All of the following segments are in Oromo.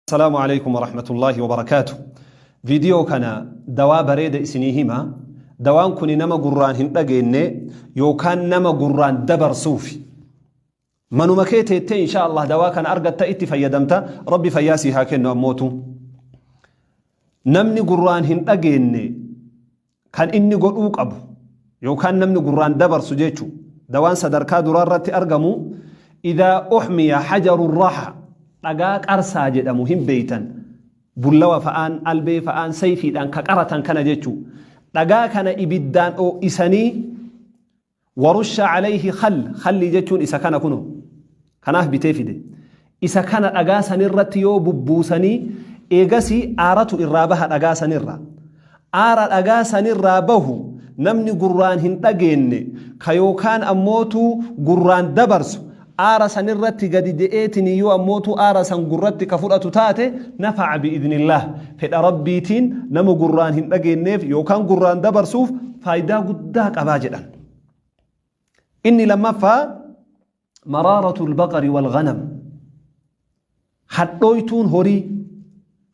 Assalaamu Aleykum Warahmatullaahi Wabarakaatuh. Viidiyoo kana dawaa bareeda isinii hima. Dawaan kuni nama gurraan hin dhageenne yookaan nama gurraan dabarsuufi. Manuma kee teettee inshaa Allah dawaa kana argatta itti fayyadamta. Rabbi fayyaa sii haa kennu ammootu. Namni gurraan hin dhageenne kan inni godhuu qabu yookaan namni gurraan dabarsu jechu dawaan sadarkaa duraa irratti argamu idaa uhmiya hajaru raha dhagaa qarsaa jedhamu hin beeytan bullawa fa'aan albee fa'aan sayfiidhaan ka qaratan kana jechu dhagaa kana ibiddaan oo'isanii Warusha alayhi khal, khallii jechuun isa kana kunoo. Kanaaf bitee fide. Isa kana dhagaa sanirratti yoo bubbuusanii eegasii aaratu irraa baha dhagaa sanirraa. Aara dhagaa sanirraa bahu namni gurraan hin dhageenne ka yookaan ammootu gurraan dabarsu aara sanirratti gadi je'eetinii yoo ammootu aara san gurratti ka fudhatu taate nafa'a bi'idnillaah fedha Rabbiitiin nama gurraan hin dhageenneef yookaan gurraan dabarsuuf faayidaa guddaa qabaa jedhan. Inni lammaffaa maraaratul baqari wal ghanam hadhooytuun horii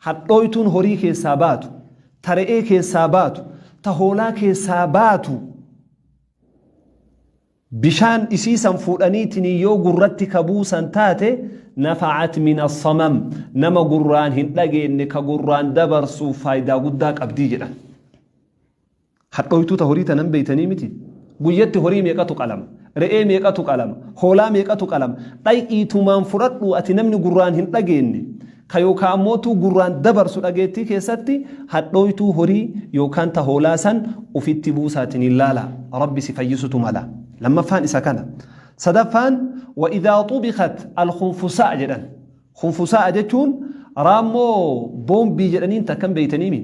hadhooytuun horii keessaa baatu ta re'ee keessaa baatu ta hoolaa keessaa baatu Bishaan isii san fuudhaniitinii yoo gurratti ka buusan taate nafa'at min assamam nama gurraan hin dhageenne ka gurraan dabarsuuf faaydaa guddaa qabdii jedhan. Hadhooytuu ta horii tanan beeytanii miti? Guyyatti horii meeqatu qalama? Re'ee meeqatu qalama? Hoolaa meeqatu qalama? Dhay'iitumaan fudhadhuu ati namni gurraan hin dhageenne ka yookaa ammootuu gurraan dabarsu dhageettii keessatti hadhooytuu horii yookaan ta hoolaa san ufitti buusaatiniin laalaa. Rabbi si fayyisutu mala. Lammaffaan isa kana. Sadaffaan wa idhaa xubikat al-khunfusaa jedhan. Khunfusaa jechuun raammoo boombii jedhaniin takkan beeytaniimi.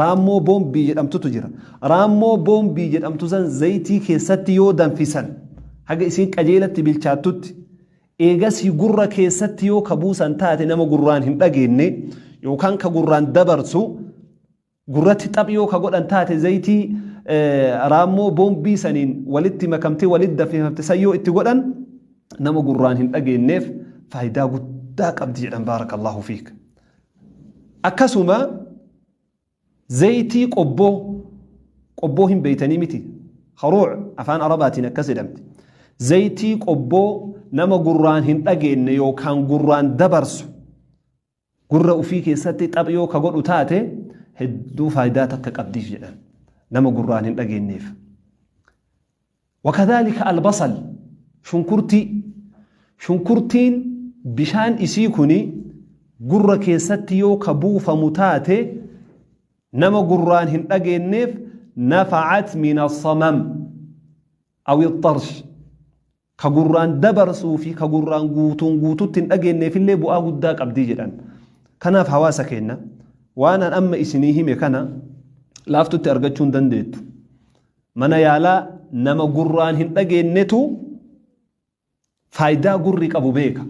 Raammoo boombii jedhamtutu jira. Raammoo boombii jedhamtu san zayitii keessatti yoo danfisan haga isiin qajeelatti bilchaattutti Eegasii gurra keessatti yoo ka buusan taate nama gurraan hin dhageenne yookaan ka gurraan dabarsu gurratti xaph yoo ka godhan taate zayitii raammoo boombii saniin walitti makamtee walitti danfifamte san yoo itti godhan nama gurraan hin dhageenneef faayidaa guddaa qabdi jedhan baarakallahu fiik. Akkasuma Zayitii qobboo, qobboo hin beeytanii miti? Kharuuc afaan Arabaatiin akkas jedhamti. Zayitii qobboo nama gurraan hin dhageenne yookaan gurraan dabarsu gurra ufii keessatti xaph yoo ka godhu taate hedduu faayidaa takka qabdiif jedhan nama gurraan hin dhageenneef. Wakadhaalika albasal shunkurtii shunkurtiin bishaan isii kuni gurra keessatti yoo ka buufamu taate nama gurraan hin dhageenneef nafa'at min assamam aw ixxarsh ka gurraan dabarsuu fi ka gurraan guutuun guututti hin dhageenneefillee bu'aa guddaa qabdii jedhan. Kanaaf hawaasa keenna waan an amma isinii hime kana laaftutti argachuu hin dandeettu. Mana yaalaa nama gurraan hin dhageennetu faayidaa gurri qabu beeka.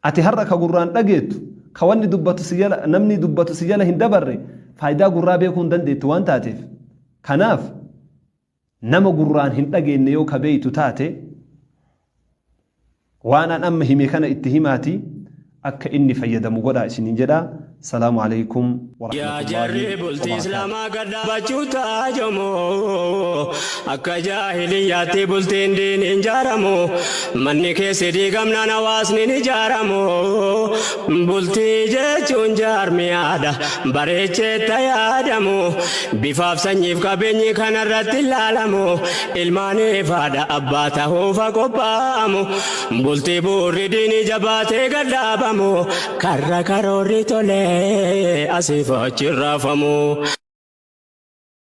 Ati har'a ka gurraan dhageettu, ka wanni dubbatu si jala, namni dubbatu si jala hin dabarre, faayidaa gurraa beekuu hin dandeettu waan taateef. Kanaaf nama gurraan hin dhageenne yoo ka beeytu taate, waan an amma hime kana itti himaatii akka inni fayyadamu godhaa isiniin jedha. Salaamu Aleykum Yaa jarri Warahmatullaahi bultii Wabarakaatuh. islaamaa gad dhaabachuu taajomu akka jaahiliyyaatti bultiin diin hin jaaramu manni keessi diigamnaan hawaasni hin ijaaramu bultii jechuun jaarmiyaadha bareecheetta yaadamu bifaaf sanyiif qabeenyi kanarratti ilaalamu ilmaaniif haadha abbaa tahuufa qophaa'amu Bultii bu'uurri diinii jabaatee gad dhaabamu, karra karoorri tolee asiif achi hin raafamu.